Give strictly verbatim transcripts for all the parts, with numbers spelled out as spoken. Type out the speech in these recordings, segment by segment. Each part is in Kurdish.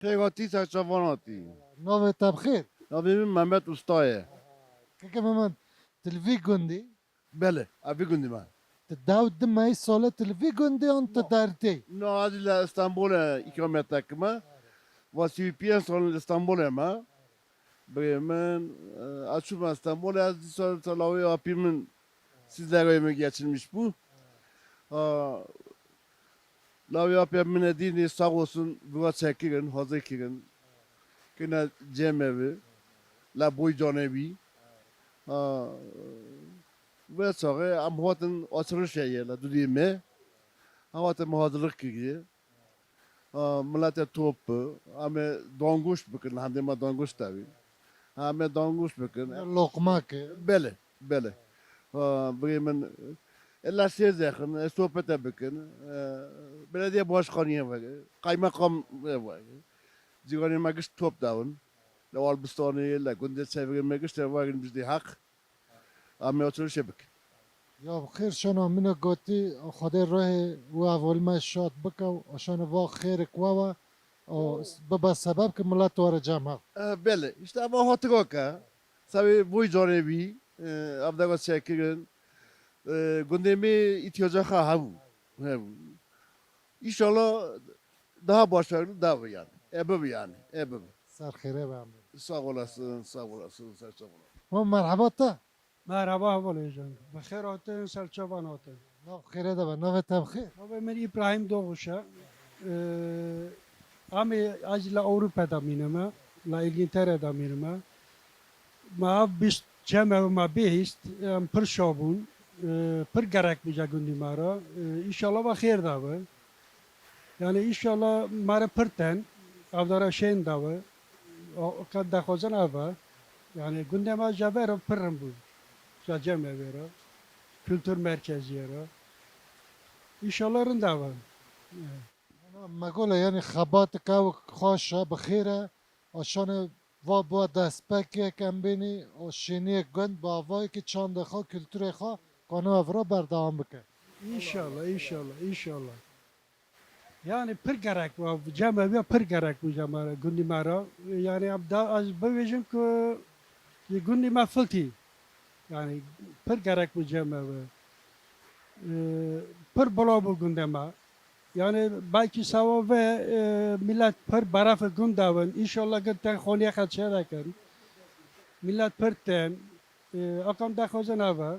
Pêgatî, serçavanatî. Navê te bi xêr? Navê min Mehmet Usta ye. Keke Mehmet, tu li vî gundî? Belê, a vî gundî me. Tu dew di mey sale tu li vî gundî an tu dertê? No, ez li Stenbolê îkamet dikime. Va sî û pênc sal li Stenbolê me. Bigê min, e, ez çûme Stenbolê, ez dîsa lawê apî min sîzdeh rayê min geçirmiş bû. A, lawê apê min e dînî sağ olsun, viva çekirin, hazir kirin. Kine cemevî, la boy canevî. A, ve çaxê em hatin açılış heye, la dudî me. Em hatin hazırlık kiriye. A, milete top bi. Em ê dangoşt bikin, hendê me dangoşt dawî. Em ê dangoşt bikin. Loqma ki. Belê, belê. A, bigê min, e, la sêr zexin, e, sohbete bikin. E, belediye başkanı ye vege, kaymakam ye vege. Cîranê me gişt top dawin. Le Albistanê, le gundê çevirê me gişt ye vegin bizdê heq. Em ê açılışê bikin. Ya bi xêr şana min e gotî, Xwedê ruhê wî hevalî me şad bike û şana va xêrik we we û bibe sebeb ki milet were cem hev. E, belê, işte eva hatıra ke. Sebê boy canê bî, e, ev deva çekirin. E, gundê me îtiyaca xwe hebû. Hebû. Înşallah daha başarılı daha yani. E, bibe yani. E, bibe. Ser xêrê be em. Sağ olasın, sağ olasın, ser sağ olasın. Ho, merhaba te. Merhaba hevalê can. Bi xêr hatin, ser çavan hatin. Nav xêrê de be, navê te bi xêr? Navê min İbrahim Doğuş e. Ee, em ê, ez li Ewropa de mînime, li Îngiltere de mînime. Me ev bîst çeme me bihîst, em pir şa bûn, ee, pir gerek bû ce gundî me re. Ee, înşallah ve xêr de be. Yani înşallah me re pir ten, ev dara şên de be. O, o qet dexwazin ev e. Yani gundê me ji ve re pir rind bû. Ji cemevê re, kultur merkeziyê re. Înşallah rind e ve. Me gole, yani xebateke ew xweş e, bi xêr e. Aşane va bû destpêkek em bênî, o şêniyê gund bi avayekî çandê xwe, kulturê xwe, kano ev re berdewam bike. Înşallah, înşallah, înşallah. Yani pir gerek bû, cem ev ya pir gerek bû cem me re, gundî me re. Yani em da ez bibêjim ku ji gundî me filtî. Yani pir gerek bû cem ev. Ee, pir bila bû gundê me. Yani belkî sewa ve, e, millet pir beref gund dawin. Înşallah gund ten xoniye xelçe dekin. Millet pir ten. E, akam dexwazin ev e.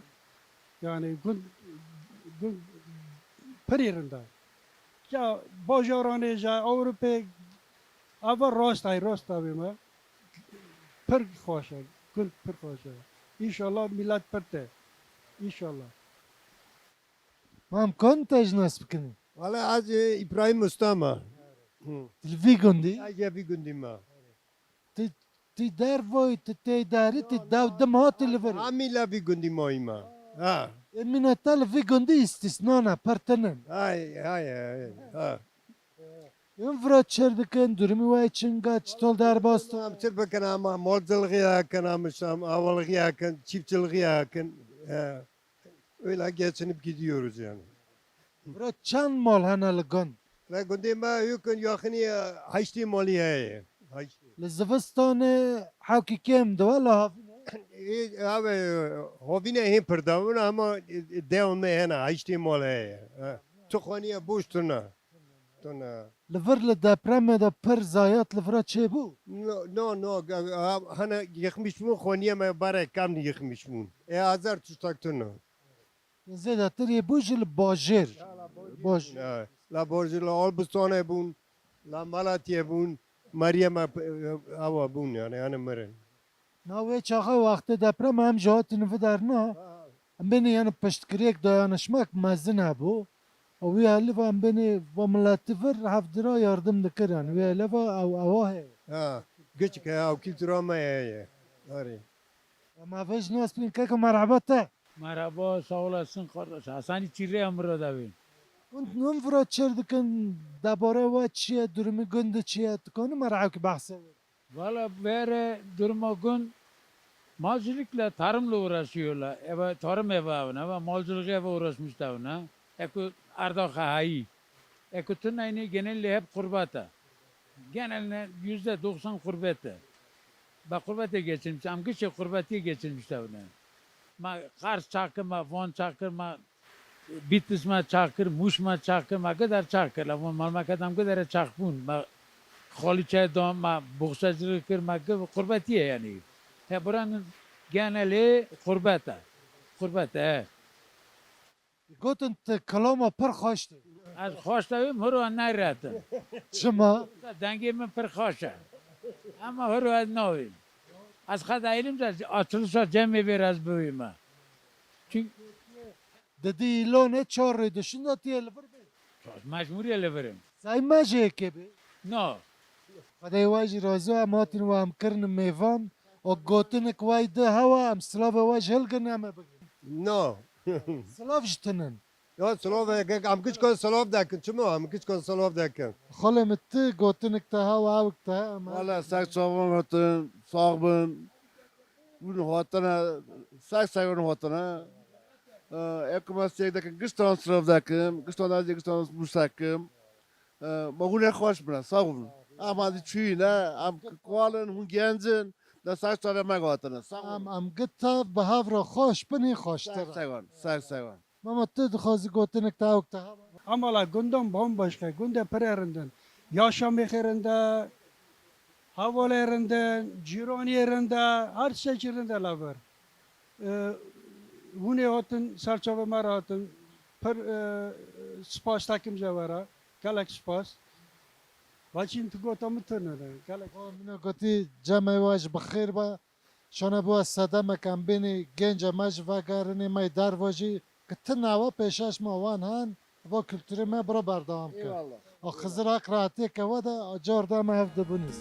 Yani gund, gund pirî rind e. Ya bajaranê ji Ewropê ava rast ay, rast avê me. Pir xweş e, gund pir xweş e. Înşallah millet pir te. Înşallah. Mam kon te ji nas bikin? Wala ez, e, İbrahim Usta me. Hı. Li vî gundî? Ez ya vî gundî me. Ti, ti dervoy, ti tê derî, ti dew dim hatî li vir. Hemî la vî gundî mayî me. Ha. Ê mîna te li vî gundî îstîsna ne, per tinin. Hay, hay, hay, ha. Em vira çêr dikin, durumî we çinga, çitol derbas to? Em çêr bikin ama malcılığı yakın, ama şam, avalığıya yakın, çiftçiliği yakın. Ha. Öyle geçinip gidiyoruz yani. Bira çend mal hene li gund? Li gundê me hûkin yaxinî heştê malî heye. Heştê. Li zivistanê hewkî kêm dibe, li havînê? Ê, ev, e, havînê hên pir dawin ama, e, dewan me hene, heştê mal heye. E, tu xaniye boş tune. Tune. Li vir li depremê de pir zayat li vira çêbû? No, no, no, ge-, ha-, hene yıkmış bûn, xaniye me bare kam yıkmış bûn. E, azar tiştak tune. Zêdetir yê bû jî li bajêr. Baj- Ya, la Borjî, la Albistanê bûn, la Malatiyê bûn, Meryem ap-, awa bûn yani, yani mirin. Na wê çaxa wextê deprem em jî hatin vi derna. Ha. Em bênê yani piştgirêk dayanışmak mezin hebû. Û wî heliva em bênê va miletî vir hevdira yardim dikir yani. Wî heliva ew, ewa heye. Ha, giçik heye, ew kültüra me heye. Arê. Em avê ji nas bikin, keko merheba te. Merhaba, sağ olasın kardeş. Hasanî Çîrê em re davê. Hûn, hûn vira çêr dikin, debare we çi ye, durumî gund çi ye? Tu kanî me re hewkî behsê wê? Valla vere duruma gund, malcılıkla, tarımla uğraşıyorlar. Eve tarım evi evine, eve malcılık evi uğraşmış da evine. Eko arda xehayî. Eko tun aynı genelde hep kurbata. Genel ne yüzde doksan qurbet e. Be qurbetê geçirmiş, em gişê qurbetiyê geçirmiş tevne. Ma Qers çakir, ma Van çakir, ma Bîtis me çakir, Mûş me çakir, me gider çakir. La van malmeket em gidere çakbûn. Me xalîçe da, me boxçecirî kir, me gi qurbetiye yani. He buranın genelê qurbet e. Qurbet e. Gotin tu kilama pir xweş dibî. Ez xweş dibîm, hiro neyretim. Çima? Dengê min pir xweş e. Ama hiro ez nabîm. Ez xwe de elim de açılışa cemê vêr ez bibîme. Çünkü Didî îlonê çar rê dişin de tu yê li vir bê. Mecbûrî ye li vir im. Sey mejê yekê bê. No. Xwedê we jî razî, em hatin we em kirin mêvan. O gotinik wey di hewa, em silavê we ji hilgin em ê bigrin. No. Silav ji tinin. Ya silav yekek, em giçkan silav dekin. Çima em giçkan silav dekin? Xalê min, tu gotinik te hewa, ewik te hewa, em Wala sek çavan hatin, sax bin. Hûn hatine, sek sek hûn hatine. Ê, ê ku me sêk dekin, giştan silav dekim, giştan ez ê giştan bûsekim. Ê, ma hûn ê xweş bine, sax bin. Em hadi çûyî ne, em kual in, hûn genc in, de sek çare me hatine, sax bin. Em, em git tev bi hev re xweş bin, hî xweştir. Sek sek hûn, sek sek hûn. Mama, tu dixwazî gotinik te ewk te hebe? Ama la gundan bambaşka, gundê pir rind in. Yaşamê xê rind e, hevalê rind in, cîranê rind e, her tiştekî rind e la vir. Ee, hûn ê hatin, ser çavê me re hatin. Pir, e, spas tekim ji we re. Gelek spas. Lakin tu gota min tune de. Gelek. Min gotî cemê we ji bi xêr be. Şana bi we sedemek em bênî gênce me ji vegerînê me yê derve jî ki ti nawe pêşeş me wan hen, va kulturê me bira berdewam ke. Eyvallah. A Xizir haq rahatiyê ke we de, a car de me hev dibûnî.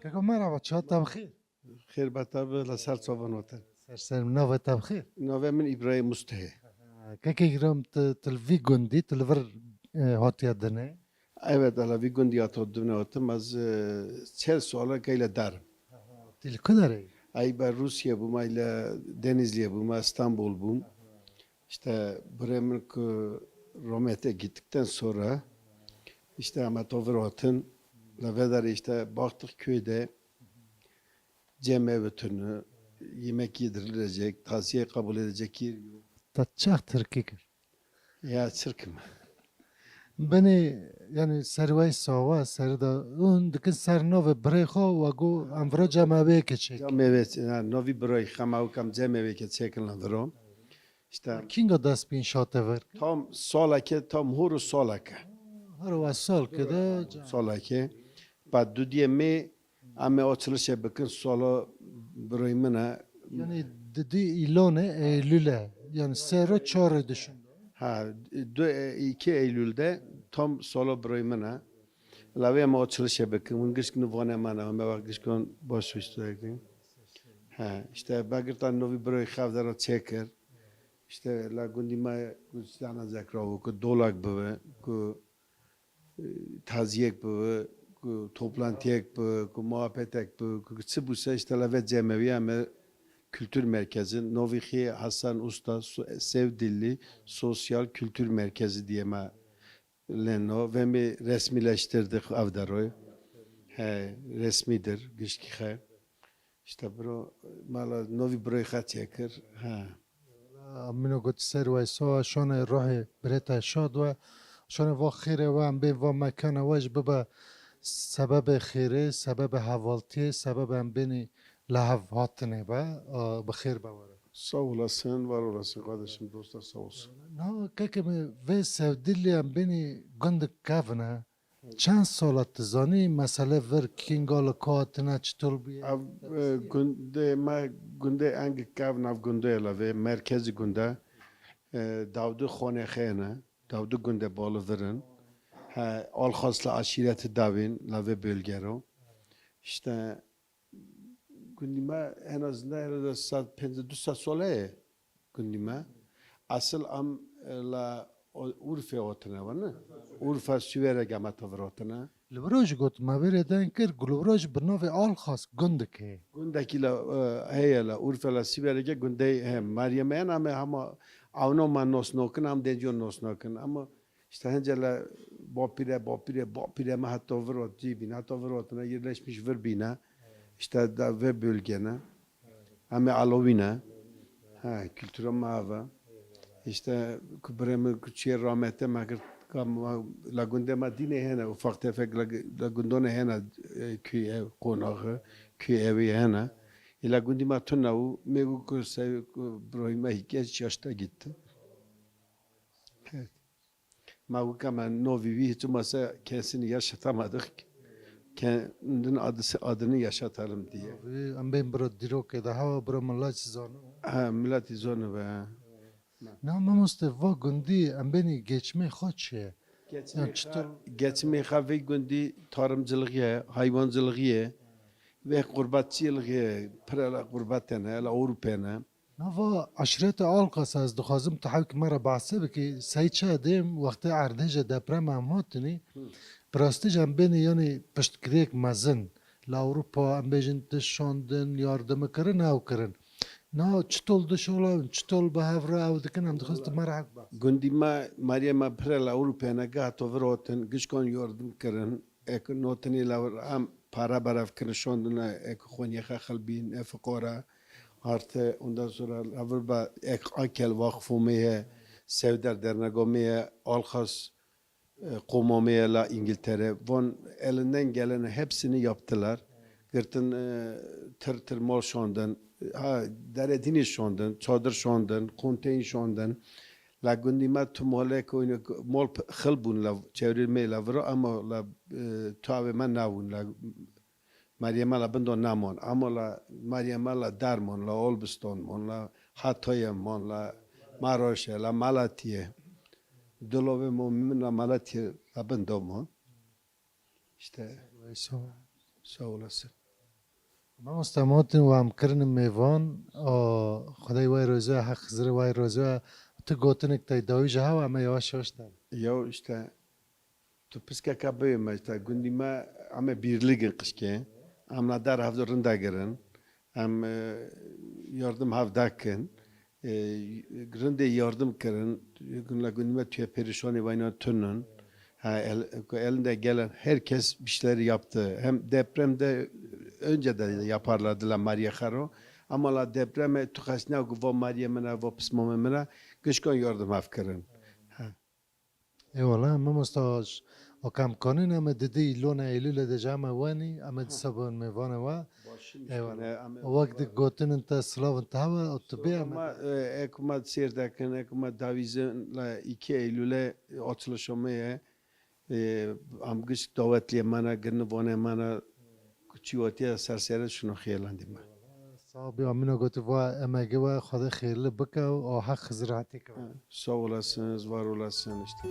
Keko merhaba, çawa te bi xêr? Xêr be te bi, li ser çavan we te. Ser ser, navê te bi xêr? Navê min Îbrahîm Mustehê. Kekê giran, tu, tu li vî gundî, tu li vir, e, hatiye dinê? Evet, li vî gundî hatiye dinê hatim. Ez, e, çel sala key li der im. Tî li ku derê? Ey be Rûsye bûm, ey li Denizliye bûm, Stenbol bûm. İşte birê min ku rahmete gittikten sonra işte em heta vir hatin. Li vê derê işte baktık köyde cem evi tune, yemek yedirilecek, taziye kabul edecek yer yok. Te çax tirkî kir? Ya çirkim. Benê, yani serway sawa, serida, hûn dikin ser navê birê xwe, we got, em vira cem evê yekê çêkin. Cem evê, yani, navî birayî xem ew kam cem evê yekê çêkin li vira. İşte Kînga dest pê înşaatê vir? Tam saleke, tam hor û saleke. Her we sal ke de cem. Saleke. Ba dudiyê mê em ê açilişê bikin, sala birayî min e. Yani didî îlonê Eylûl e. Yani sê ro çar rê dişin. Ha, du, iki Eylül'de tam sala birayî min e. Lavê em açilişê bikin. Hûn gişkin vanê me ne, me wext gişkan baş wîst dikin. He, işte begirtan novî birayî xev de re çêkir. İşte la gundî me Gulistana Zekravo ku dolak bibe, ku, e, taziyek bibe, ku toplantiyek bibe, ku muhabbetek bibe, ku çi bûse işte la vê cemeviya me kültür merkezi, novî xê Hasan Usta, so-, Sevdilli Sosyal Kültür Merkezi diye me leno, ve mi resmileştirdik ev deroy. He, resmidir, gişkî xe. İşte bro, mala novî broy xet çekir. Ha. Amino got ser we so şone rohe bireta şad we. Şone va xire we em bê va mekana we ji bibe sebebe xire, sebebe hevaltiye, sebebe em beni lehav hatine be, a, bi xêr be were. Sağ olasın, var olasın kardeşim, dostlar sağ olsun. Na, keke me ve sevdilli em beni gundik kevne. Çend sala tu zanî mesele vir kînga li ku hatine çitur bûye? Ev, e, gundê me, gundê Engik Kevn, ev gundê ye levê, merkezî gundê, e, dawdu xonê xê ne, dawdu gundê bali vir in. He, Alxas li aşîretê davên, la vê bölge ro. İşte gundî me en azından herhalde sed pêncî du sed sole ye gundî me. Asıl am, e, la o-, Urfê otine, wa ne? Urfa Süverege me tevirotine. Li viro jî got, me vê rê deng kir, ku li viro jî bi navê Alxas gundek heye. Gundekî la, e, heye la, Urfa la Süverege gundey he. Meryem en ame hema awno me nosnokin, am denco nosnokin. Ama işte hence la bapire, bapire, bapire me heta virot cî bîne, heta virotine yerleşmiş vir bîne. İşte da ve bölgene. Em ê Alawî ne. Ha, kultura me ava. İşte ku birê min ku çiye rahmete me kir, ka ma, la gundê me dînê hene, ufak tefek la, la gundonê hene, e, kü ev, qonaxi, kü evi hene. E, la gundî me tune û me gu ku se, ku broyma hikâye yaşta gitti. Evet. Ma wika me novî wî hiç olmazsa kendisini yaşatamadık. Kendinin adısı, adını yaşatalım diye. Em bên bira dîrokê de hewa bira millet zano. Ha, millet zano be. Na mamoste va gundî em bênî geçmê xwe çi ye? Geçmê Yan xwe, çitur? Geçmê xwe vê gundî tarımcılığı ye, hayvancılığı ye. Ve gurbetçılığı ye, pire la gurbetene, la Avrupene. Nava eşreta Alqas ez dixwazim tu hewk me re behse bikî, sey çi dêm wextê erdhêja deprema em hatinî, Hı. bi rastî jî em bênî yanî piştgiriyek mezin li Ewropa, em bêjin diş şandin, yardimi kirin, ew kirin. Na çitol diş ola, çitol bi hev re ew dikin, em dixwazin tu me re hewk behs. Gundî me, Meryem me pire li Ewropayê ne, geh to vir hatin, gişkan yardim kirin, ek notinê li vir em para berev kirin, şandine, ek xweniyê xwe xelbîn, e fiqara, Artı ondan sonra li vir be ek Akel Vakfo me ye, Sevder Dernega me ye, Alxas, e, qoma me ye la İngiltere. Van elinden geleni hepsini yaptılar. Girtin, e, tir tir mal şandin, ha, deredînê şandin, çadir şandin, konteyn şandin. La gundî me tu malek oyne mal p-, xil bûn la çevrê me la vira ama la, e, tu avê me nabûn la Meryema la bindo nemon. Amo la Meryema la dermon, la Olbiston mon, la Hatoye mon, la Maroşe, la Malatye. Dilovê mo min la Malatye la bindo mon. İşte. Sağ ol. Sağ olasın. Mamoste Motin, we em kirin mêvan, o, Xwedê we roze, Heq Xizir we roze, tu gotinek te dawî ji hewa me yavaş yavaş te. Ya işte, Tu piskeka bê me, te gundî me, em ê bîrlig in qişkê. Em la der hevdu rinda girin. Em, e, yardim hev dakin. E, rindê yardim kirin. Gunla gundî me tuye perişanê vayna tunun. Ha, el, ku elinde gelen herkes bir şeyler yaptı. Hem depremde önce de yaparlardı la Mariye Xero. Ama la depreme tu xesna ku va Mariye mine, va pismame mine, gişkan yardim hev kirin. Ha. Eyvallah, mamosta, o kam konin em ê didî lona Eylûlê de ji em ê wenî, em ê disa bin mêvanê we. Başım Eyvallah. Üstüne, em ê O wek di gotinin te silavin te hewe, o tu bê em ê Ama, e, ek ma sêr dekin, ek ma davîzin la iki Eylûlê açılışa me ye. E, em giş dawetliyê me ne, girnivanê me ne, ku çî watiye ser sere şino xêlandî me. Sax bî, amîna gotî va emegê we Xwedê xêrli bike û a Heq Xizir hatî ke. Sağ olasınız, var olasın işte.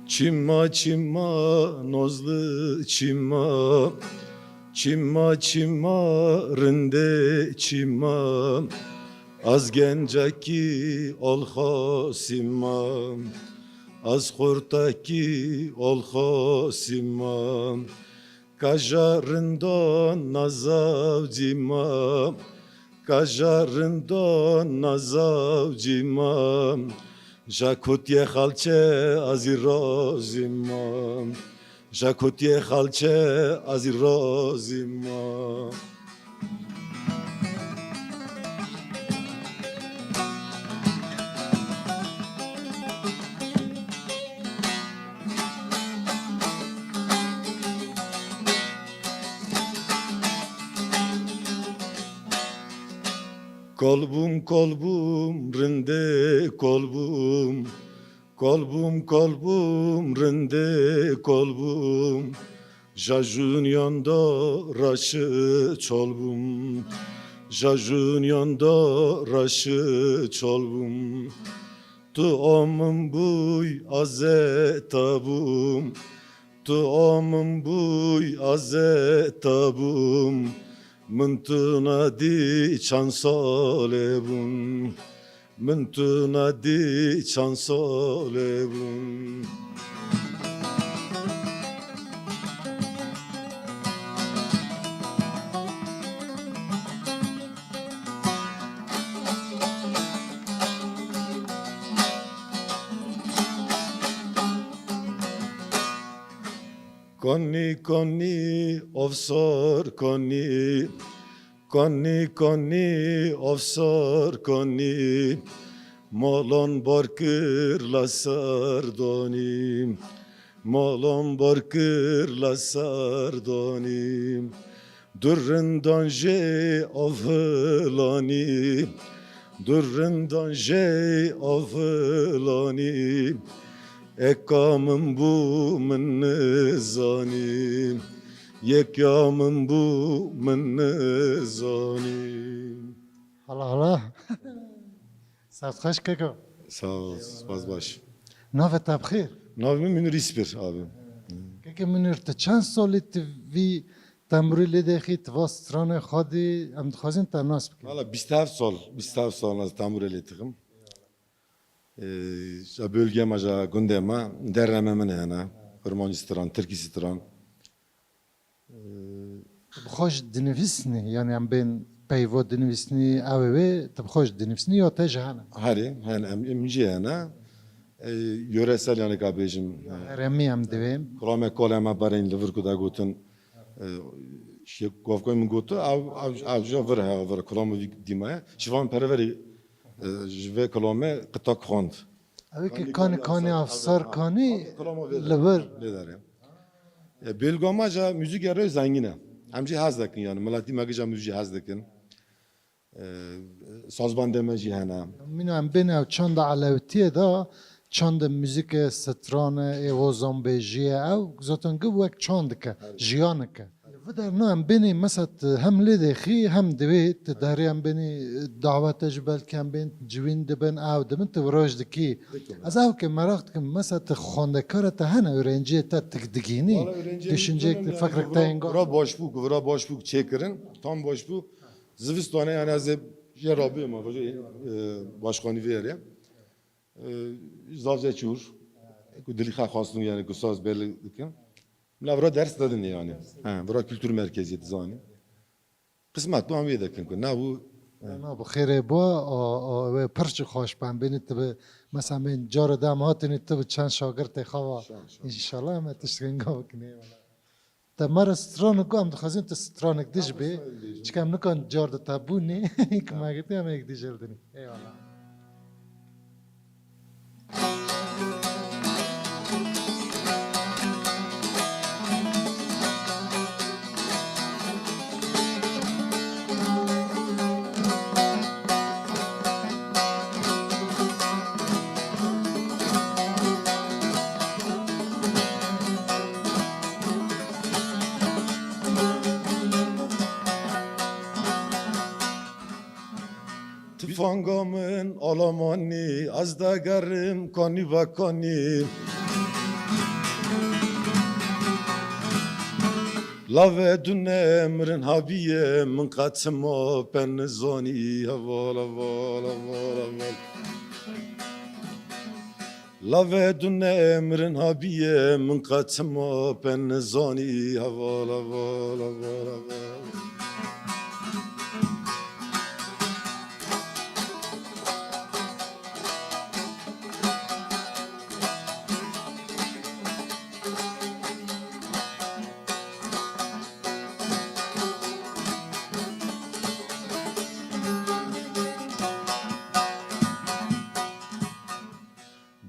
Çima, çima, nozli çima, çima, çima, rindê çima, az gencekî Alxasî ma, az xortekî Alxasî ma, kaja rindan nazavcî ma, Ka ja rindan nazaw cî ma, ja kotiyê xalçe azî razî ma, ja kotiyê xalçe azî razî ma. Kol bûm, kol bûm, rindê kol bûm. Kol bûm, kol bûm, rindê kol bûm. Ja jûniyan da raşi çol bûm. Ja jûniyan da raşi çol bûm. Tu a min bûy, a zeta bûm. Tu a min bûy, a zeta bûm. Min tu nadî çend salê bûm. Min tu nadî çend salê bûm. Kanî, kanî, avsar kanî. Kanî, kanî, avsar kanî. Malan bar kir la serdanî. Malan bar kir la serdanî. Du rindan jê av hilanî, du rindan jê av hilanî. Eka min bû min nizanî, yeka min bû min nizanî. Hala hala. Saet xweş keko. Sağ ol, spas baş. Navê te bi xêr? Navê min Münir İspir abi. Keke Münir, tu çend salî tu vî tembûrê lê dexî, tu va stranê xwedî, em dixwazin te nas bikin. Valla bîst heft sal, bîst heft sal ez tembûrê lê dixim. Ee, ja bölge me, ja gundê me, derê me min hene. Kurmancî stran, tirkî stran. Ee, Tu bi xwe jî dinivîsnî, yanî em bên peyva dinivîsnî, ew ê wê, tu bi xwe jî dinivîsnî ya te jî hene? Herê, hene, em, em jî hene. Ee, yöresel yanî ka bêjim. Herêmî em divê. Kulame kolê me berên li vir ku da gotin. Ee, şê govkoy min gotu, ev, ev, ev jî vir he, vir kulame vî dîme. Şivan Perverî, e, ji vê kulame qitak xwend. Ew ê ki kanî, kanî, kanî, afsar kanî, kanî, kulame vê li vir. Lê derê. E, bêlgama ja muzîkê re zengîn e. Em jî hez dikin yanî. Miletî me gija muzîkî hez dikin. E, sazbandê me jî hene. Mîna em bên ew çanda elewtiyê de, çanda muzîkê, stranê, ê hozanbêjiyê, ew zaten gi wek çand dike, jiyanik e. Li vir derna em bênî mesela tu hem lê dêxî hem divê tu derê em bênî dawete ji belkî em bên civîn dibin ew dibin tu viroj dikî. Dikim. Ez ew ke meraq dikim mesela tu xwendekara te hene, öğrenciyê te tu digînî. Valla öğrenciyê düşünceyek min tu fikrek te hene, yenga. Vira baş bû, ku vira baş bû çêkirin, tam baş bû. Zivistanê yani ez ê jê rabiyê me, vajê, e, başkanî vê yerê. E, Zavze çûr, ku dilî xwe xwestin yani ku saz belli dikin. Min vira ders dedin yani. Ha, vira kültür merkezi dizani. Qismet bu an wê dekin ku ne bu. Na, bi xêrê bo, o, o, wê pir jî xweş be, em bênî tu bi, mesela, bên cara de em hatinî tu bi çend şagirtê xwe ve. Şan, şan. Înşallah em ê tişt ringa bikin, eyvallah. Te me re stranek got, em dixwazin tu stranek dij bê. Çika em nikan car de te bûnî, ku me gotî em ê yek dij hildinî. Eyvallah. Tifanga min alamanî, ez degerim kanî be kanî. Lave dune mirin habiye, min qe çima pe nizanî. Heval, heval, heval, heval. Lave dune mirin habiye, min qe çima pe nizanî. Heval, heval, heval, heval.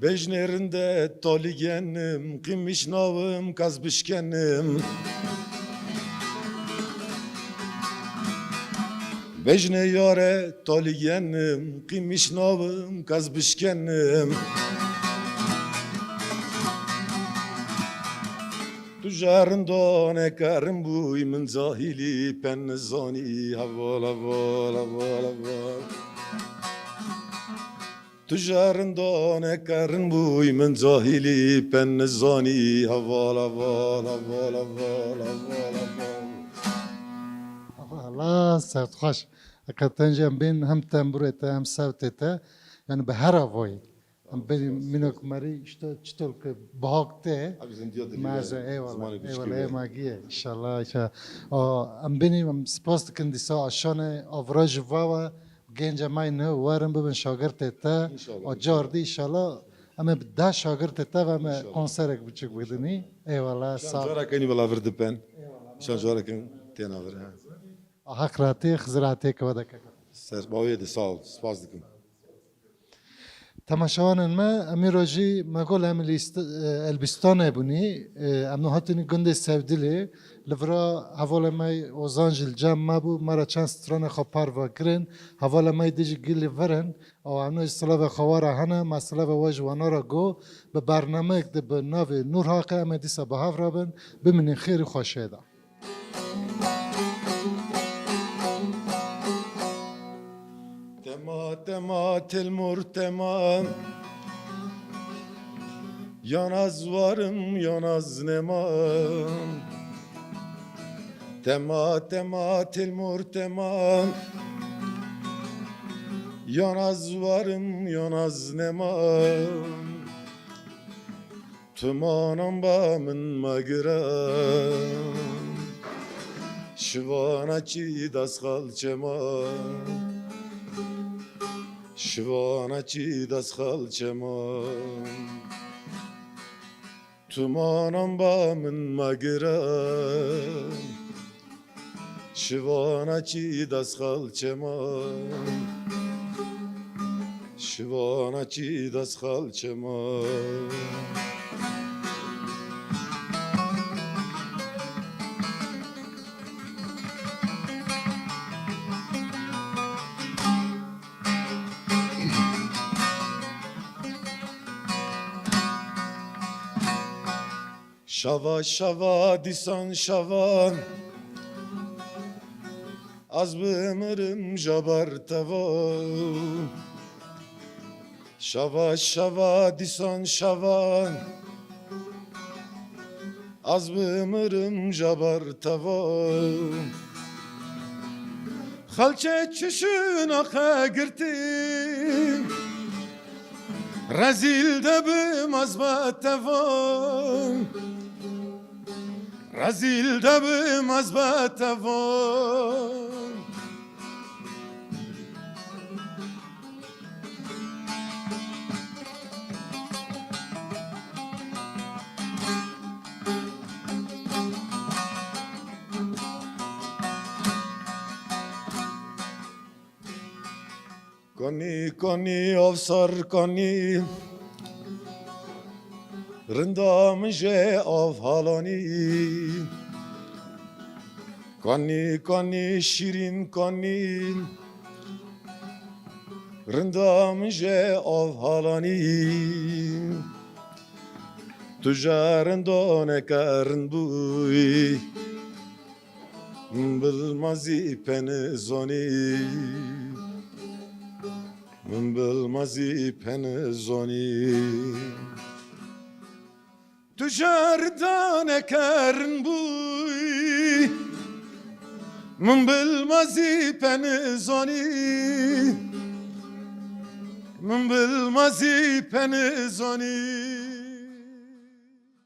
Bejnê rinde talî genim, qîmiş nawim kez bişkenim. Bejnê yare talî genim, qîmiş nawim kez bişkenim. Tu jerindaneke rin bûy, min cahilî pen nizanî, heval, heval, heval, heval. Tu jerindaneke rin bûy, min cahilî pen nizanî, heval, heval, heval, heval, heval, heval. Allah, sewt xweş. Heqeten jî em bên hem tembûrê te hem sewtê te, yani bi her avayî. Em bên mînak merî işte çitol ki bihak te. Abi zindiya dilî merze, eyvallah, zimanê eyvallah, bişkîne. Ê magiye, inşallah, inşallah. A, em bênî, em spas dikin dîsa aşane avra ji va we, genca me ne werin bibin şagirtê te. İnşallah, a, inşallah. Car dî inşallah em ê bi deh şagirtê te ve me, inşallah, konserek biçik bidinî. Eyvallah, sağ ol. Şan carekê nî bila vir dipen. Eyvallah. Şan carekê têna vir, he. A, Heq ratê, Xizir ratê kevada kaka. Ser bawê de, sağ ol. Spas dikim. Temaşevanên me, em îro jî me got em li Îst-, e, Elbîstanê bûnî. E, em nû hatinî gundê Sewdilê. Li vira hevalê me Ozan jî li cem me bû. Me re çend stranê xwe parve kirin. Hevalê me dî jî gilî vir in. Û em nû jî silavê xwe we re hene. Me silavê we ji wana re got. Bi bernameyek di bi navê Nûr Haqê em ê dîsa bi hev re bin. Bimînin xêr û xweşiyê de. Tema, tema, telmor, tema. Yan az warim, yan az nema. Tema, tema, telmor, tema. Yan az warim, yan az nema. Tumanan ba min megire, şivana çî das xalçe ma, şivana çî das xalçe ma. Tumanan ba min megire. Şivana çî das xalçe ma. Şivana çî das xalçe ma. Şava, şava, dîsan şava, az bimirim ja ber teva. Şava, şava, dîsan şava, az bimirim ja ber teva. Xalçe çişina xwe girtî. Rezîl debim ez be tevan. Rezîl debim ez be tevan. Kanî, kanî, av sar kanî, rinda min jê av halanî. Kanî, kanî, şîrîn kanî, rinda min jê av halanî. Tu jê rindaneke rind bûyî. Min bilmazî penizanî. Min bilmazî penizanî. Tu jê rindaneke rind bûyî. Min bilmazî penizanî. Min bilmazî penizanî.